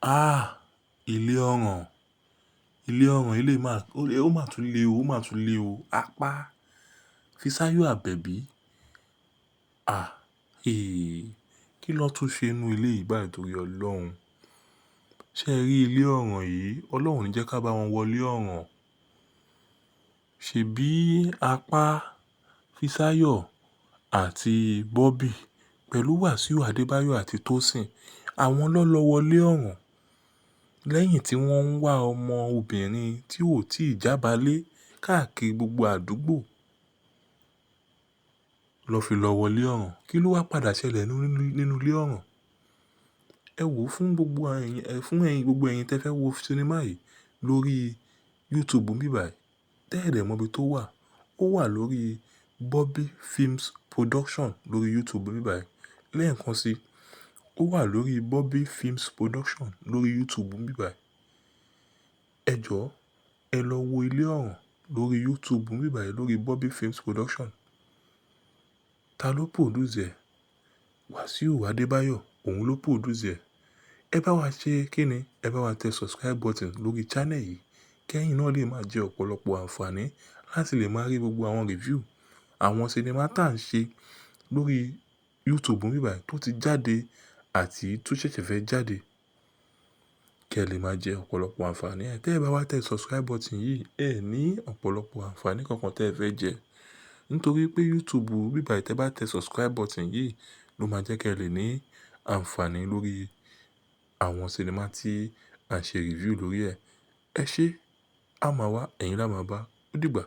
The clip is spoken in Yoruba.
Ah! Ilé ọ̀ràn, ilé ọ̀ràn, ilé má, ó má tún le o, ó má tún le o. Apá, Fisáyọ̀ Àbẹ̀bí. Ah! Èé, kí ló tún ṣe nínú ilé yìí báyìí torí Ọlọ́run? Ṣé ẹ rí ilé ọ̀ràn yìí? Ọlọ́run ò ní jẹ́ ká bá wọn wọlé ọ̀ràn. Ṣèbí apá Fisáyọ̀ àti Bobby pẹ̀lú Wàsíù Adébáyọ̀ àti Tósìn, àwọn ló lọ wọlé ọ̀ràn lẹ́yìn tí wọ́n ń wá ọmọ obìnrin tí ò tíì jábalé káàkiri gbogbo àdúgbò lọ fi lọ wọlé ọ̀ràn. Kí ló wá padà ṣẹlẹ̀ nínú ilé ọ̀ràn? Ẹ wò ó fún gbogbo ẹ̀yin, fún ẹ̀yin, gbogbo ẹ̀yin tí ẹ fẹ́ wo sinimá yìí lórí YouTube bíbàyí, tẹ́ ẹ̀ dẹ̀ mọ ibi tó wà. Ó wà lórí Bobby Films Production lórí YouTube bíbàyí. Lẹ́ẹ̀kan sí, ó wà lórí Bobby Films Production lórí YouTube bíbàyí. Ẹ jọ̀ọ́, ẹ lọ wo ilé ọ̀ràn lórí YouTube bíbàyí lórí Bobby Films Production. Ta ló produce ẹ̀? Wàsíù Adébáyọ̀, òun ló produce ẹ̀. Ẹ bá wa ṣe kí ni? Ẹ bá wa tẹ subscribe button lórí channel yìí kí ẹ̀yin náà lè máa jẹ ọ̀pọ̀lọpọ̀ àǹfààní láti lè máa rí gbogbo àwọn review àwọn sinimá tá à ń ṣe lórí YouTube bíbàyí tó ti jáde àti tó ṣẹ̀ṣẹ̀ fẹ́ jáde. Kí ẹ lè máa jẹ ọ̀pọ̀lọpọ̀ àǹfààní ẹ. Tẹ́ ẹ bá wá tẹ subscribe button yìí, ẹ ní ọ̀pọ̀lọpọ̀ àǹfààní kankan tí ẹ fẹ́ jẹ. Nítorí pé YouTube bíbàyí tí ẹ bá tẹ subscribe button yìí ló máa jẹ́ kí ẹ lè ní àǹfààní lórí àwọn sinimá tí à ń ṣe review lórí ẹ̀. Ẹ ṣé, a máa wá, ẹ̀yin la máa bá. Ó dìgbà.